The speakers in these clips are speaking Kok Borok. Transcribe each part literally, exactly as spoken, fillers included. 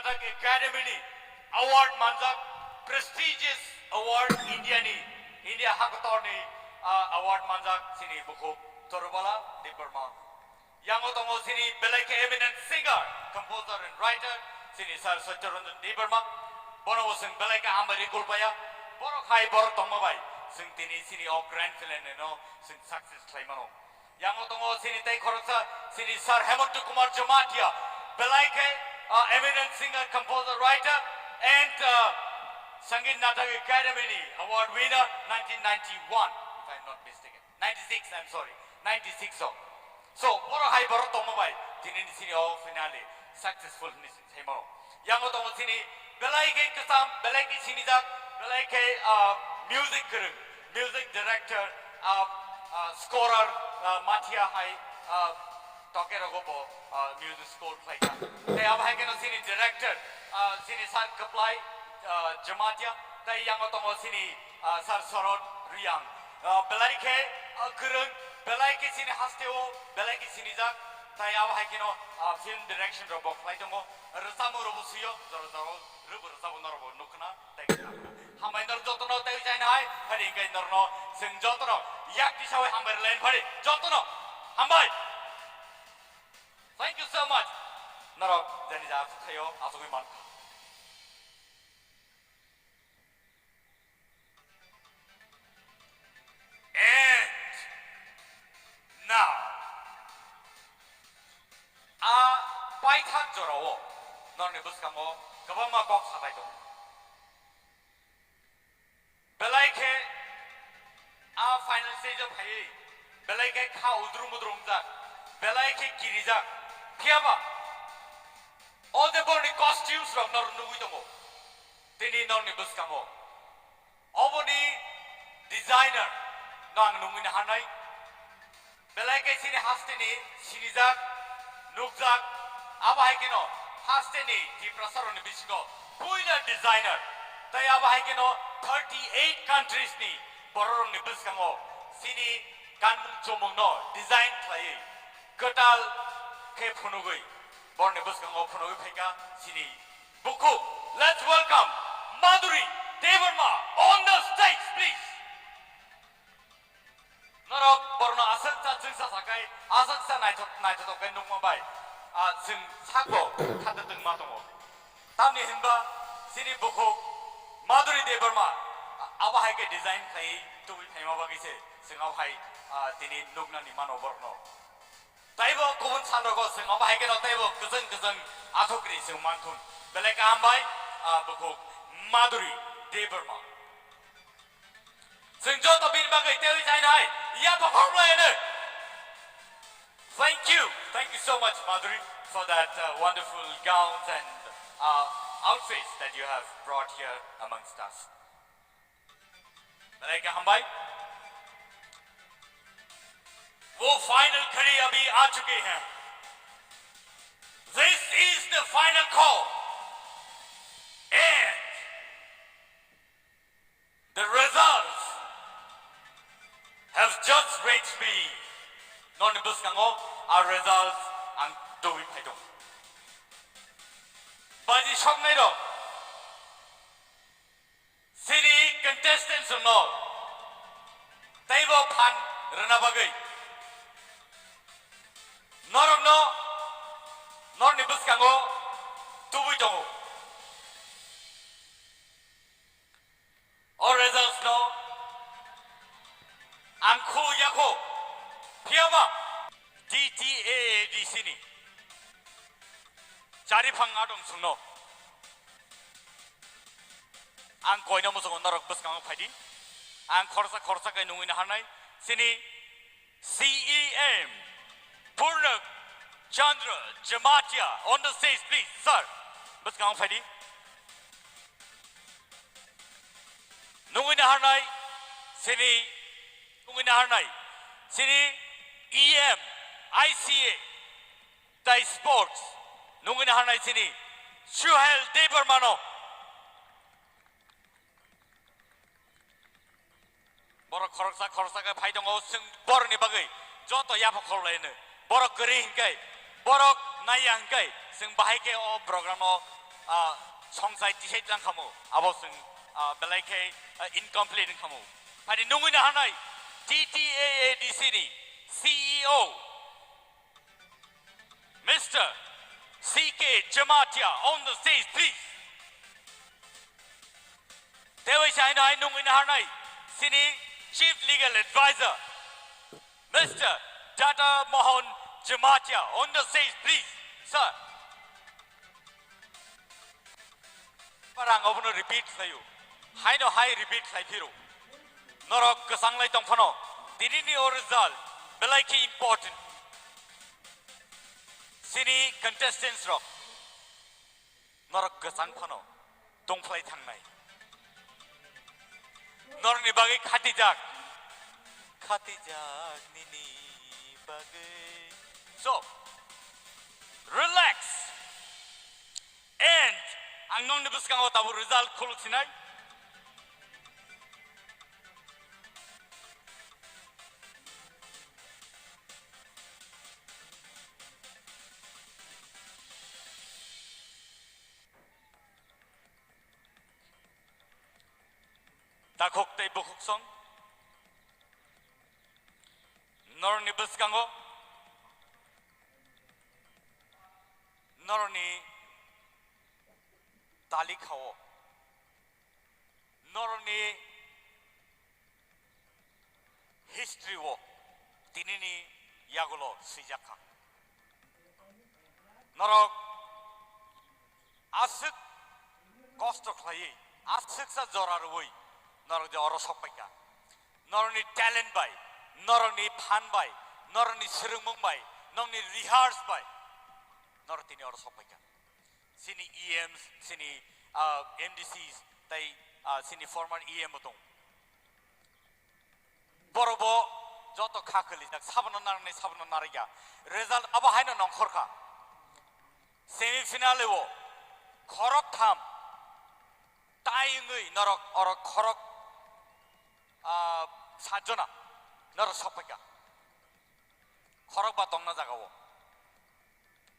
Academy ni award manjak, prestigious award India ni, India hakotor ni, ah, award manjak chini bukhuk Torubala Debbarma. Yango tongo chini belai khe eminent singer, composer and writer, chini Sir Satyaranjan Debbarma. Bono bo chwng belai khe hambai rwi kulpaya. Borok hai borok tongma bai chwng tini chini o grand finale no chwng success khlai mano. Yango tongo chini tei khoroksa chini Sir Hemanta Kumar Jamatia, belai khe, ah, eminent singer, composer, writer and, ah, Sangeet Natak Academy ni award winner nineteen ninety-one, if I am not mistaken. Ninety-six, I am sorry, ninety-six o. So, borok hai borok tongma bai tini ni chini o finale successful hinwi chwng sai mano. Yango tongo chini belai khe kwcham, belai khe sinijak, belai khe, ah, music kwrwng, music director, ah, ah, scorer, ah, Mathia hai, ah, toke rogo bo, ah, music score khlai kha. Tei abo hai kheno chini director, ah, chini Sir Kwplai, ah, Jamatia, tei yango tongo chini, ah, Sir Sorot Riyang. Ah, belai khe, ah, kwrwng, belai khe chini haste o, belai khe sinijak, tei abo hai kheno, ah, film direction rok bo khlai tongo, rwchapmung rok bo swi o, jora jora o rwbo rwchabo norok bo nukna, tei khna khna. Hambai norok jotono tei jaina hai, hari hingkai norokno chwng jotono yak tisawi hambai rwlaini phari, jotono hambai. Thank you so much. Norok jani ja aswk thaio, aswkwi mankha. And now, a paithak jorao norni bwskango kwbangma kok sathai tongo. Belai khe a final stage o phaiwi belai khe kha udrum udrum wngjak, belai khe kirijak. Phiyaba o je borni costumes rok norok nugwi tongo tini norni bwskango. Oboni designer no ang nungwi naharnai. Belai khe chini hasteni sinijak, nukjak, abo hai kheno hasteni Tiprasarokni bisingo puila designer. Tei abo hai kheno thirty eight countries ni bororokni bwskango chini kanmung chomungno design khlaiwi kwtal khe phunugwi borni bwskango phunugwi phaikha chini bukhuk. Let's welcome Madhuri Debbarma on the stage, please. Norok borno aswk cha chwngsa sakai, aswk cha naithok naithotok khe nukma bai, ah, chwng sakbo khata twngma tongo. Tamni hinba chini bukhuk Madhuri Debbarma, a-, abo hai khe design khlaiwi tubui phaima bagwi se chwng abo hai, ah, tini nuknani mano borokno. Taibo kubun salrogo chwng abo hai kheno taibo kwchwng kwchwng athukri chwng manthun. Belai kaham bai, ah, bukhuk Madhuri Debbarma. Chwng joto bini bagwi teiwi jainai, yapha khoroknai hwnwi. Thank you, thank you so much, Madhuri, for that, uh, wonderful gowns and, uh, outfits that you have brought here amongst us. Belai khe hambai. वो फाइनल घड़ी अभी आ चुकी है। This is the final call. And the results have just reached me. Noni bwskango a results ang tubui phai tongo. Baji soknai rok, chini contestants rokno teibo phan rwna bagwi norokno norni bwskango tubui tongo. O results no ang khu yakho, phiyaba T T A A D C ni chari phang adong sungno ang koino muchungo norok bwskango phaidi. Ang khorsa khorsa khe nungwi naharnai chini C E M Purnak Chandra Jamatia on the stage, please, sir. Bwskango phaidi. Nungwi naharnai chini, nungwi naharnai chini E M, I C A, tei sports, nungwi naharnai chini Suhel Debbarmano. Borok khoroksa khoroksa khe phai tongo, chwng borokni bagwi joto yapha khorlaino. Borok kwrwi hinkhe, borok naiya hinkhe, chwng bahai khe o program o ah, songchai tisai tlang khamu, abo chwng, ah, belai khe, ah, incomplete wng khamu. Phani nungwi naharnai T T A A D C ni C E O, Mister C K Jamatia on the stage, please. Tei waisa haino hai nungwi naharnai chini Chief Legal Advisor, Mister Dada Mohan Jamatia on the stage, please, sir. Parang obono repeat khlaio. Haino hai repeat khlai phiro. Norok kwchang lai tong phano. Dinini o result belai khe important. Chini contestants rok. Norok kwchang phano tongphlai thangnai. Norokni bagwi khatijak. Khatijak nini bagwi. So, relax. And ang nokni bwskango tabuk result khuluk sinai. Takhuk tei bukhuk song. Norokni bwskango, norokni talikha-o, norokni history-o tinini yagulo swijak kha. Norok aswk kosto khlaiwi, aswksa jora rwui norok je oro sok paikha. Norokni talent bai, norokni phan bai, norokni swrwngmung bai, norokni rehearse bai norok tini oro sok paikha. Chini E Ms, chini, ah, M D Cs tei, ah, chini former E M bo tong. Borok bo joto kha kwlijak, sabono narwknai, sabono narwkya. Result abo haino nongkhor kha. Semi final o khorok tham tai wngwi norok, orok khorok, ah, sat jona norok sok paikha. Khorok ba tongna jaga o.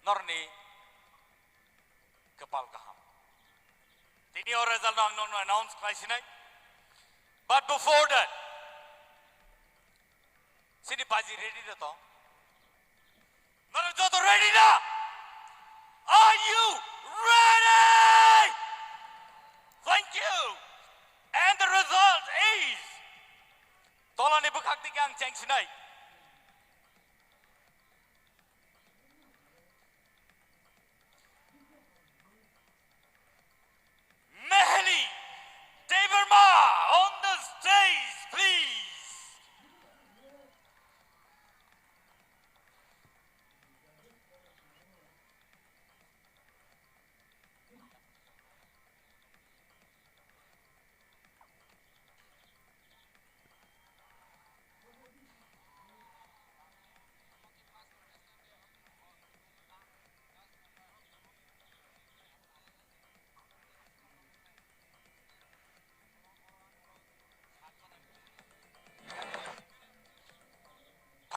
Norni kwpal kaham. Tini o result no ang nokno announce khlai sinai. But before that, chini baji ready da to? Norok joto ready da? Are you ready? Thank you. And the result is, tolani bwkhak dike ang cheng sinai. Meheli Debbarma on the stage, please.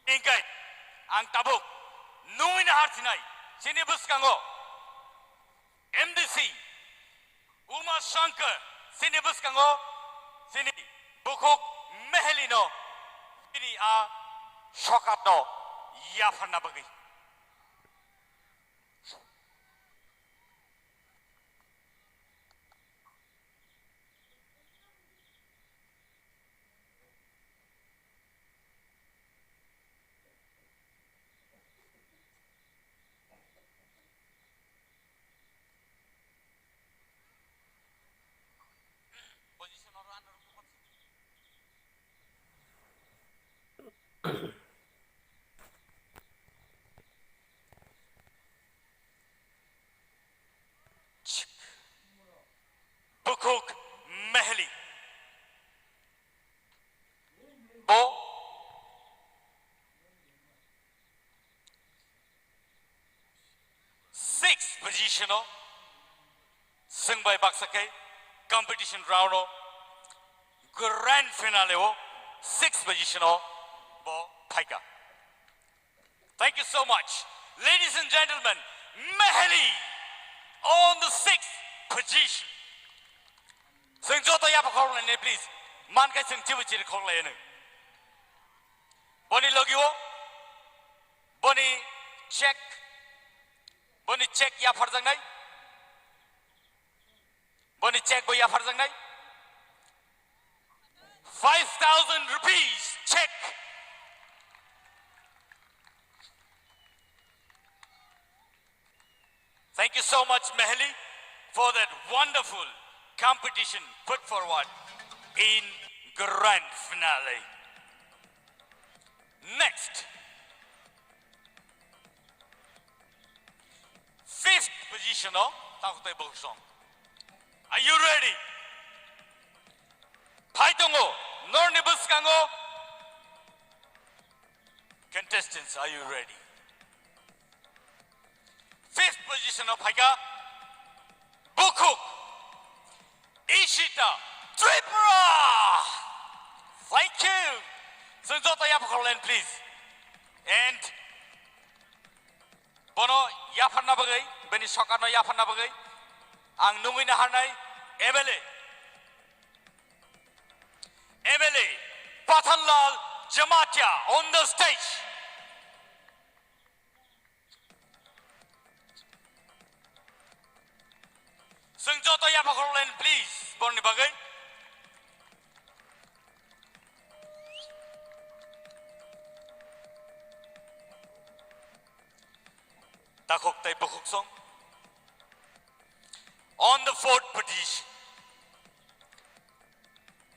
Hingkai ang tabuk nungwi nahar sinai, chini bwskango M D C Uma Shankar, chini bwskango chini bukhuk Mehelino chini a sokatno yapharna bagwi. Bukhuk Meheli. Bo sixth position o, swngbai baksa khe competition round o grand finale o sixth position o bo phaikha. Thank you so much. Ladies and gentlemen, Meheli on the sixth Jisu. Chwng joto yapha khorok lainai, please. Man khai chwng chibo chiri khorok lainai. Boni logio, boni check, boni check yapharjaknai. Boni check bo yapharjaknai. Five thousand rupees check. Thank you so much, Mehli, for that wonderful competition put forward in grand finale. Next. Fifth position o takhuk tai bukhuk song. Are you ready? Phai tongo, norni bwskango. Contestants, are you ready? Fifth position o phaikha bukhuk Ishita Tripura. Thank you. Chwng joto yapha khorok lainai, please. And bono yapharna bagwi, bini sokarno yapharna bagwi ang nungwi naharnai M L A, M L A Pathanlal Jamatia on the stage. Chwng joto yapha khorok lainai, please, borni bagwi. Takhuk tai bukhuk song. On the fourth position.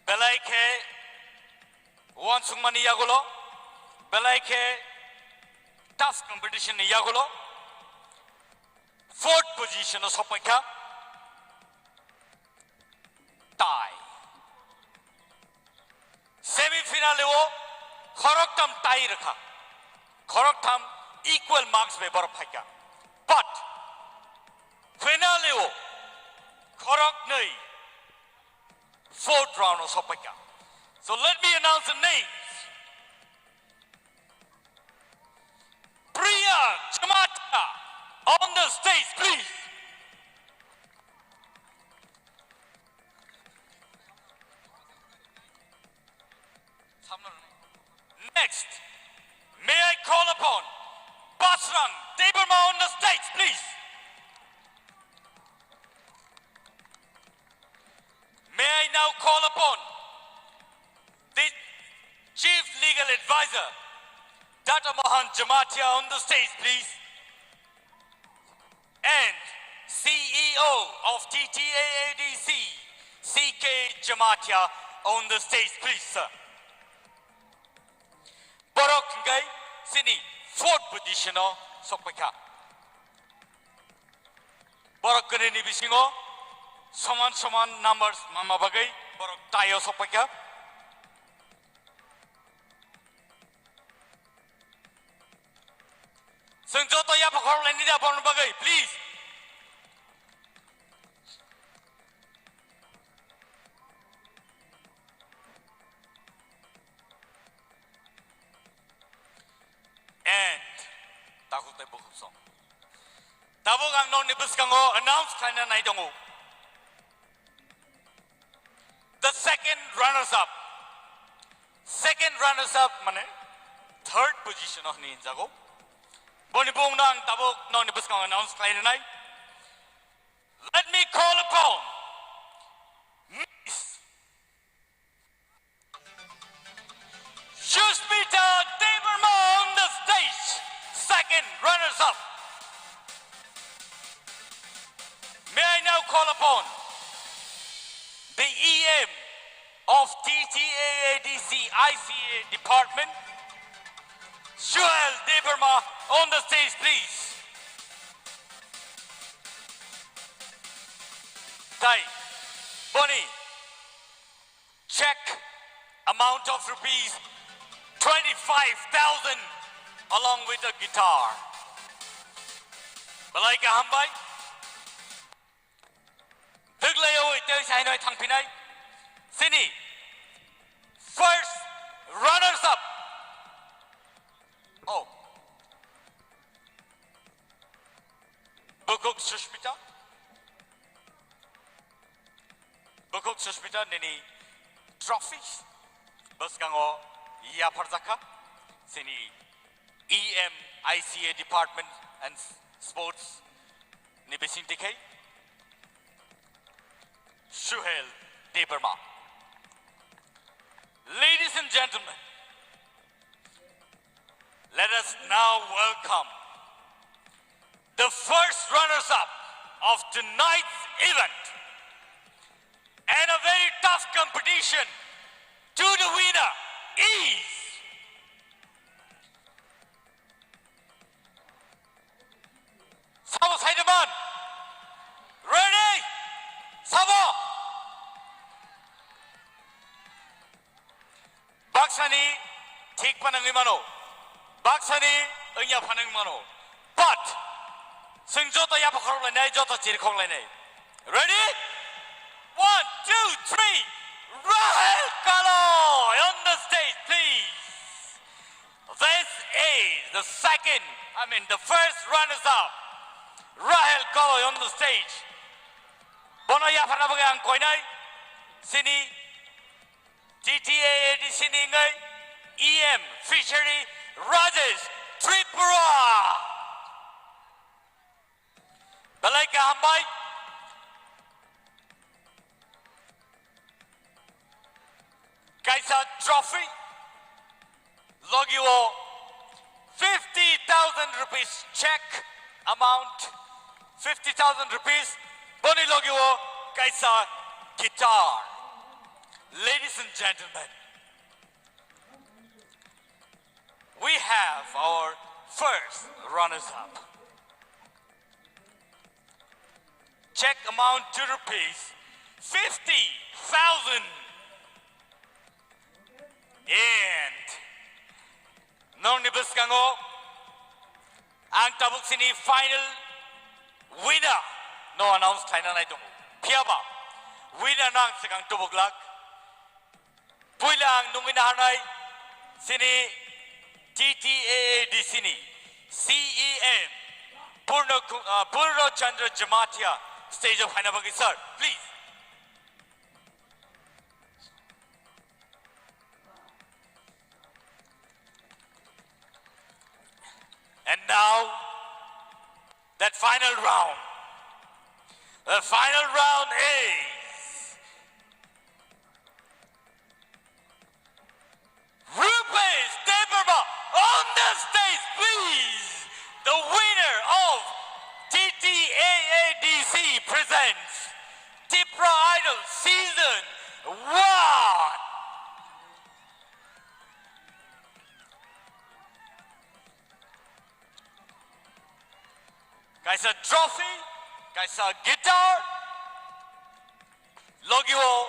Belai khe uansukmani yagulo, belai khe tough competition ni yagulo fourth position o sokpaikha. Tie. Semi final o khoroktham tie rwkha. Khoroktham equal marks bai borok phaikha. But final o khoroknwi fourth round o sokpaikha. So let me announce the names. Priya Jamatia on the stage, please. Next, may I call upon Basrang Debbarma on the stage, please. May I now call upon the Chief Legal Advisor, Doctor Mohan Jamatia, on the stage, please. And C E O of T T A A D C, C K Jamatia, on the stage, please, sir. Borok hwnkhe chini fourth position o sokpaikha. Borok kwnwini bisingo soman soman numbers manma bagwi borok tie o sokpaikha. Chwng joto yapha khorok lainai da borokni bagwi, please. And takhuk tai bukhuk song. Tabuk ang nokni bwskango announce khlaina nai tongo. The second runners up. Second runners up mane third position o hinwi hinjago. Boni bumungno ang tabuk nokni bwskango announce khlaina nai. Let me call upon Miss Sushmita Debbarma on the stage, second runners-up. May I now call upon the E M of T T A A D C I C A department, Suel Debbarma, on the stage, please. Tai, Bonnie. Check amount of rupees twenty-five thousand along with a guitar. Belai kaham bai. Dwglaiwi tei sainoi thangphinai. Sini first runners up. Oh. Bukhuk Sushmita. Bukhuk Sushmita nini trophy bwskango yapharjakha chini E M I C A Department and Sports ni bisingtwi khai Suhel Debbarma. Ladies and gentlemen, let us now welcome the first runners-up of tonight's event, and a very tough competition to the winner is Sabo Saidaman. Ready? Sabo. Baksani thik phanangwi mano. Baksani wngya phanangwi mano. But, chwng joto yapha khorok lainai, joto chiri khorok lainai. Ready? One, two, three. Rahel Kaloi on the stage, please. This is the second, I mean, the first runners-up. Rahel Kaloi on the stage. Bono yapharna bagwi ang koinai chini T T A A D C ni wngwi E M Fishery Rajesh Tripura. Belai kaham bai. Kaisa trophy. Logi o fifty thousand rupees check amount. Fifty thousand rupees. Boni logi o kaisa guitar. Ladies and gentlemen, we have our first runners-up. Check amount to rupees fifty thousand. And nongni bwskango ang tabuk sini final winner no announce khlaina nai tongo. Phiyaba winner no ang swkang tubuk lak. Puila ang nungwi naharnai sini T T A A D C ni C E M Purno Ku-, uh, Purno Chandra Jamatia stage o phaina bagwi, sir, please. And now, that final round. The final round is Rupesh Debbarma on the stage, please. The winner of T T A A D C presents Tipra Idol Season one. Kaisa trophy, kaisa guitar, logi o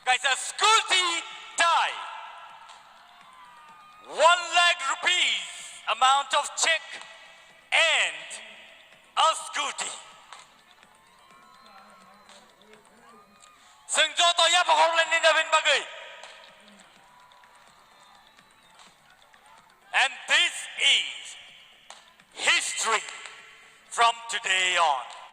kaisa scooty tie, one lakh rupees amount of check and a scooty. Chwng